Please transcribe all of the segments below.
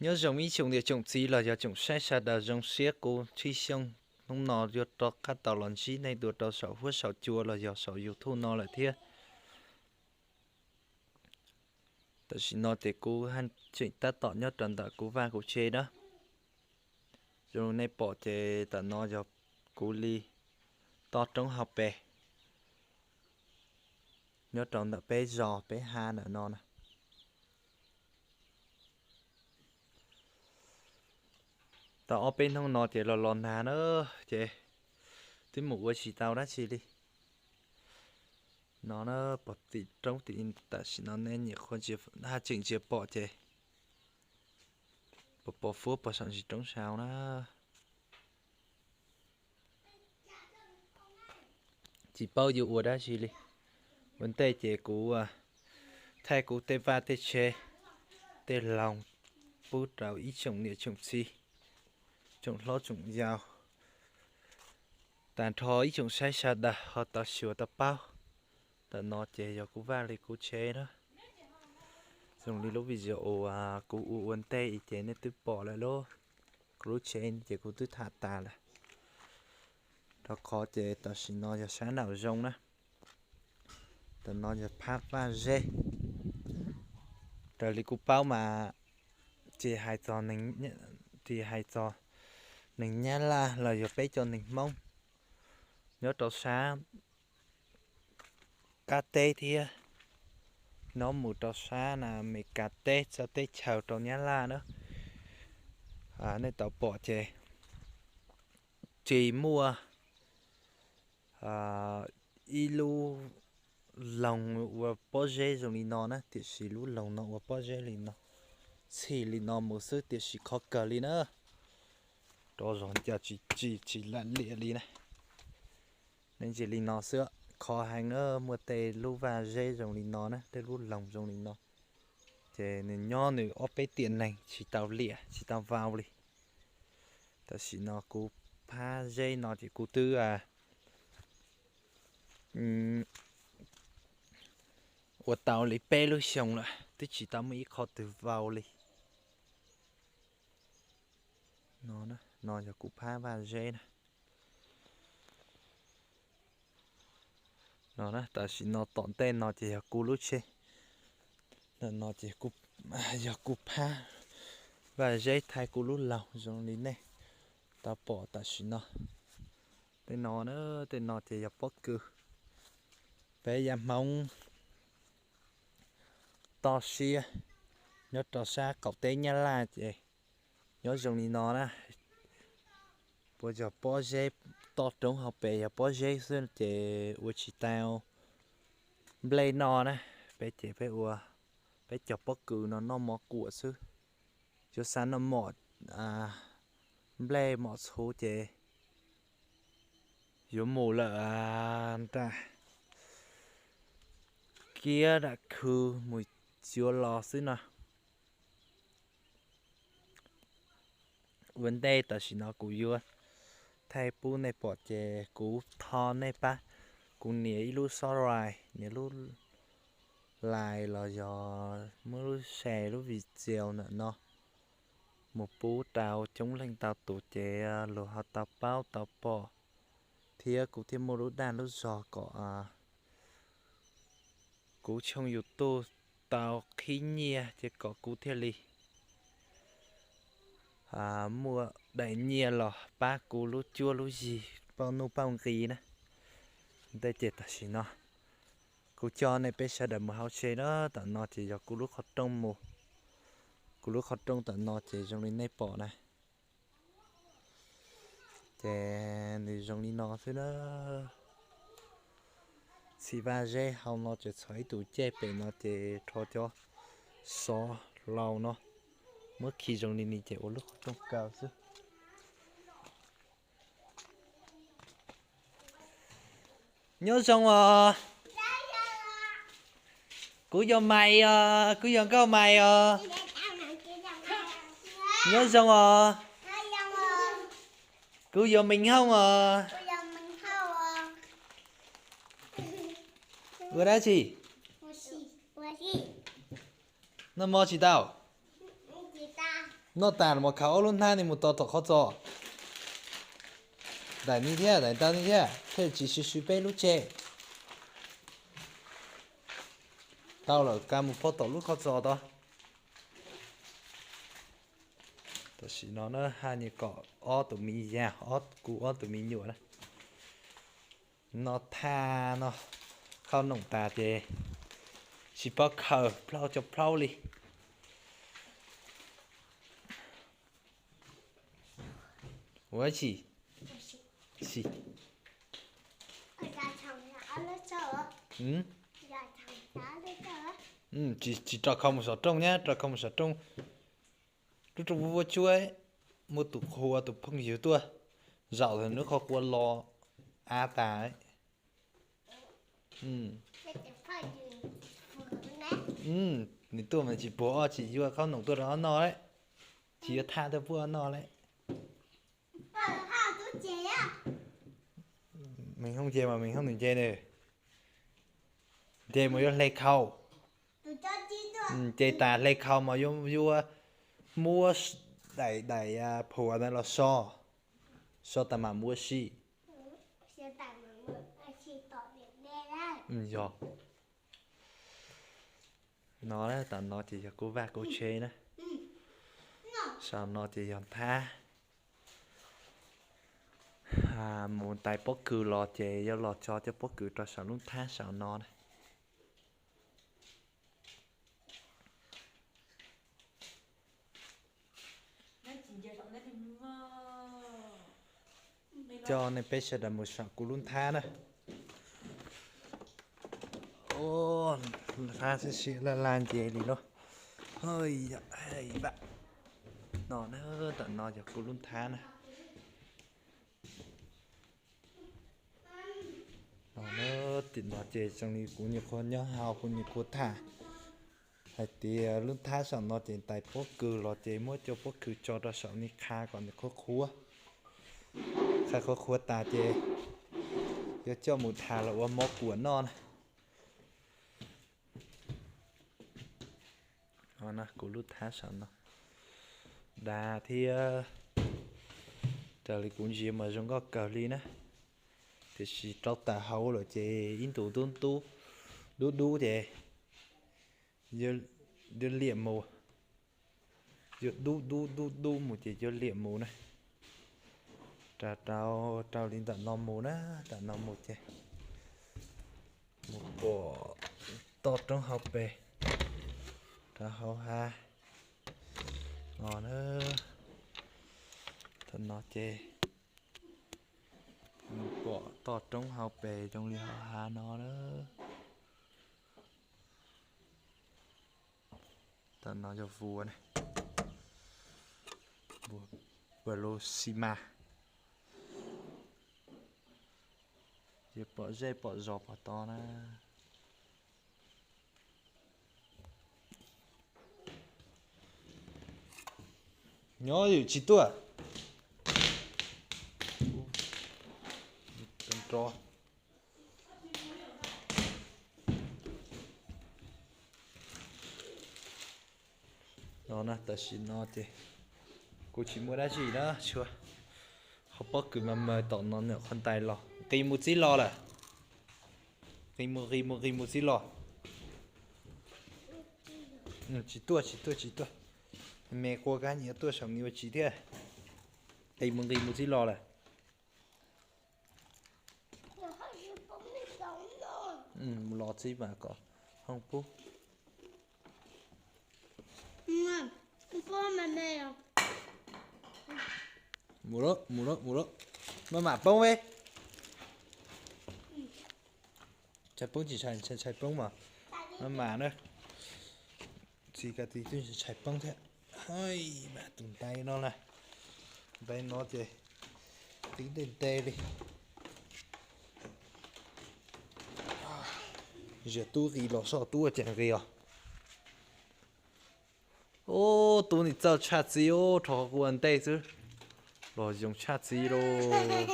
Nyob zoo ib tsoom niam tsoom txiv los yog tsoom saib sawv daws, zoo siab kuv Tshwj Xyooj hnub no yuav rov qab tau los ntsib nej dua rau saum huab saum cua los yog saum YouTube no lawm thiab. Tam sim no ces kuv tseem tab tom nyob rau ntawm kuv vaj kuv tsev na. Zoo nej pom ces tam no yog kuv li toj roob hauv pes nyob rau ntawm peb zos peb hav ntawm no na. Tau ob peb hnub no ces los los nag na, ces twb mus ua tsis tau dab tsi li. No na, pom tim roob tim tam sim no nej nyuam qhuav haj tseem ntsia pom ces pos pos fuab pos saum ntsis roob sau na. Tsis paub yuav ua dab tsi li. Ua ntej ces kuv thaij kuv tej vaj tej tsev, tej loog pub rau ib tsoom niam tsoom txiv, tsoom hlob tsoom yau, tag nrho ib tsoom saib sawv daws ho tau xyuas tau paub. Ntawm no ces yog kuv vaj li kuv tsev na. Zoo li lub video uas kuv ua ua ntej ces nej twb pom lawm lauj. Kuv lub tsev ces kuv twb tham tas lawm. Rau qhov ces tam sim no yog sab nraum zoov na. Tam no yog phab vaj zeb. Raws li kuv paub mas ces hais txog, ces hais txog neeg Nyab Laj los yog peb cov neeg Hmoob nyob rau sab qab teb thiab, nyob mus rau sab na Amelikas teb txawv teb chaws rau Nyab Laj na. Nej tau pom ces tsis muaj ib lub loog ua pob zeb zoo li no na, tiam sis lub loog no ua pob zeb li no, txhim li no mus xwb tiam sis khov kawg li na. Rau zog ncaj tsis tsis tsis lam liam li na. Nej ntsia li no xwb, khov heev na, muaj tej lub vaj zeb zoo li no na, tej lub loog zoo li no. Ces nws nyob nws ob peb tiam neeg tsis tau liam tsis tau vau li. Tam sim no kuv phab zeb no ces kuv twb ua tau li peb lub xyoo lawm twb tsis tau muaj ib qho twg vau li. No, no yog kuv phab vaj zeb na. No na, tam sim no tom ntej no ces yog kuv lub tsev. Ntawm no ces yog kuv phab vaj zeb thaij kuv lub laug zoo li nej tau pom tam sim no. Tej no na, tej no ces yog pob kws. Peb yam Hmoob toj siab nyob rau sab qaum teb Nyab Laj ces nyob zoo li no na. Puas yog pob zeb, toj roob hauv pes yog pob zeb xwb ces ua tsis tau nplej noj na. Peb ces peb ua, peb cog pob kws no noj mov kuam xwb. Yuav xav noj mov, nplej mov txhuv ces yuav mus lawm nram Kiab Dam Khw mus yuav los xwb no. Ua ntej tam sim no kuv yuav thaij pub nej pom ces kuv thov nej pab kuv nias ib lub subscribe, nias lub like los yog muab lub share lub video ntawm no mus pub rau coob leej tau tus ces luag ho tau paub tau pom thiab kuv thiaj muaj lub dag lub zog kom kuv tshooj YouTube tau qhib nyiaj ces kom kuv thiaj li muaj daim nyiaj los pab kuv lub cuab lub yig pauj nuj pauj nqi na. Ntej ces tam sim no kuv coj nej peb sawv daws mus hauv tsev na. Tam no ces yog kuv lub qhov rooj mus, kuv lub qhov rooj tam no ces zoo li nej pom na. Ces nws zoo li no xwb na. Txhim vaj zeb hauv no ces txhom ib tug cej pem no ces rho cov xov laus no muab khi zoo li ni ces ua lub qhov rooj kaw xwb. Nyob zoo os. Kuv yog Maiv os, kuv yog Nkauj Maiv os. Nyob zoo os. Kuv yog Meej Hoob os. Ua dab tsi? Noj mov tsis tau? Noj tas los khaws ob lub hnab no mus tso tom qhov txos. Daim no thiab, daim ntau no thiab, thiaj tsis sw sw peb lub tseg. Tau lawm, kav mus phua tom lub qhov txos tod. Tam sim no na, haj yam kom ob tug me yag, ob, kuv ob tug me nyuam na, noj thaj no, khau noom tas ces tsis paub khaws plaub cov plaub li. Ua tsi? Tsis, tsis rau khau mus saum rooj nyab, rau khau mus saum rooj. Rub rau vuab vuab tsuab, muaj tus qhua tus phooj ywg tuaj zaum ntawm nws qhov qhua los av tas. Nws tuaj mas tsis puag ob tsis yuav qhov noom tuaj rau ob noj lawm. Tsis yuav thaj tuaj puag ob noj lawm. Meej Hoob nce mas Meej Hoob nws nce nws. Nce mus yuav hle khau. Nce tas hle khau mas yuav, yuav muab daim, daim phuam ntawd los so, so tas mam muab si. Yog. No, tam no ces yog kuv vaj kuv tsev na. Saum no ces yog nthab. Mus ntais pob kws los ces yuav los tso cov pob kws rau saum lub nthab saum no na. Coj nej peb sawv daws mus saum kuv lub nthab na. Nthab siab siab laj laj nce li lauj. No na, tam no yog kuv lub nthab na. No na, tim no ces zoo li kuv nyuam qhuav nyob hauv kuv nyuam qhuav tham hais tias lub nthab saum no ces ntais pob kws los ces muab cov pob kws tso rau saum ni qha kom nws qhuav qhuav. Qha qhuav qhuav tas ces yuav coj mus dhas los ua mov kuam noj na. Kuv lub nthab saum no dav thiab. Raws li kuv ntsia mas zoo nkauj kawg li na. Tiam sis rau tawm hauv lawm ces ib ntus dub dub, dub dub ces yuav liam mus. Yuav dub dub dub dub mus ces yuav liam mus na. Rau, rau li ntawm no mus na, ntawm no mus ces mus pom toj roob hauv pes rau hauv hav no na. Thaum no ces mus pom toj roob hauv pes zoo li hauv hav no na. Tam no yog vuas ne, vuas Palus xi mas, ces pom zej pom zos pom tod na. Nyob yus tsis tuaj. No na, tam sim no ces kuv tsis muaj dab tsi na, tsuas qhov pob kws mas mas tom no nyuam qhuav ntais los, nqis mus txib los lawm. Nqis mus, nqis mus, nqis mus txib los. Tsis tuaj, tsis tuaj, tsis tuaj. Me qua kab nyiam tuaj saum ni ua tsis thiab. Nqis mus, nqis mus txib los lawm. Mus los txib mas kom hoob pub. Mus lawm, mus lawm, mus lawm. Maj mam poob ve. Tshais poob tsis tshais, tshais poob mas maj mam na. Txiv ka tis twb tshais poob thiab. Hais mas tus ntais no na, ntais no ces tib ntej ntej li. Zias tub nqis los soj tub ua cas nqis os. Ub, tub nim txawj tshaj txiv ub, rho qhov kuv ua ntej xwb los zoo tshaj txiv lauj.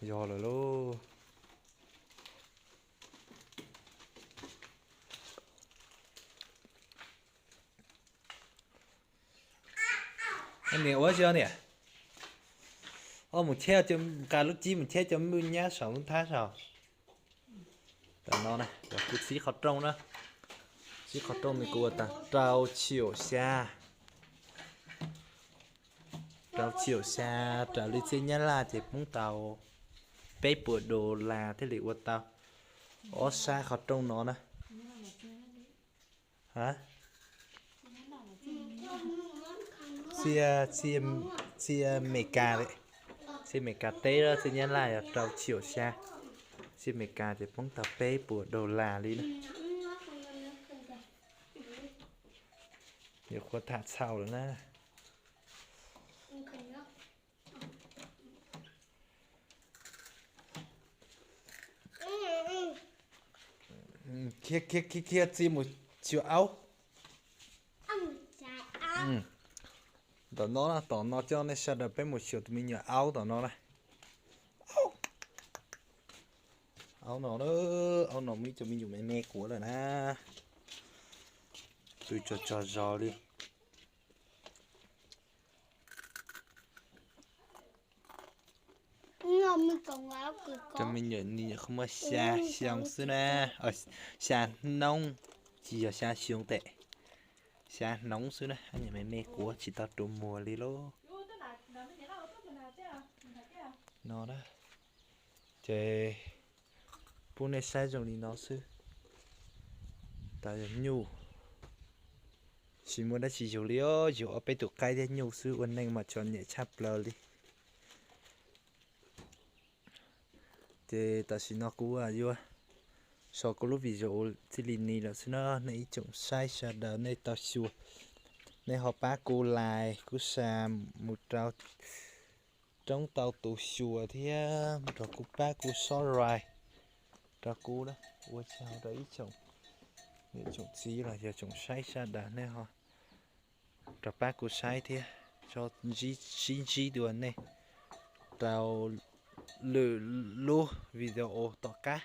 Yog lawm lauj. Niam ua tsi niam? Mus cheb, nqa lub cib mus cheb cov npwj nyab saum lub nthab saum. Tam no na, kuv txib qhov rooj na. Txib qhov rooj no kuv ua tau rau txhium xya. Rau txhium xya, raws li txiaj nyab laj ces poob tau peb puas dollar thiaj li ua tau ob sab qhov rooj no na. Txiaj, txiaj Amelikas, txiaj Amelikas teb, txiaj nyab laj yog rau txhium xya. Txiaj Amelikas ces poob tau peb puas dollar li na. Yuav qhuav tham txhaum lawm na. Khiav khiav khiav khiav txia mus xyuas aub. Tom no na, tom no coj nej sawv daws peb mus xyuas tus me nyuam aub tom no na. Aub no, aub no muaj ib tug me nyuam me me quav lawm na. Twb tsaug tsaug zog li. Cov me nyuam ni qhov muaj xya xyoo xwb na, xya hnub, tsis yog xya xyoo tes, xya hnub xwb na, me me quav tsis tau rua muag li lauj. No na, ces pub nej saib zoo li no xwb. Tas yog nyuj, tsis muaj dab tsi yug li os, yug ob peb tus qaib thiab nyuj xwb, ua neej mas txom nyem tshaj plaws li. Ces tam sim no kuv yuav so kuv lub video txij li ni lawm xwb na, nej ib tsoom saib sawv daws nej tau xyuas, nej ho pab kuv like, kuv share mus rau roob tau tus xyuas thiab mus rau kuv pab kuv subscribe rau kuv na, ua tsaug rau ib tsoom niam tsoom txiv los yog tsoom saib sawv daws nej ho rov pab kuv saib thiab, sib ntsib dua nej rau lwm lub video tom qab.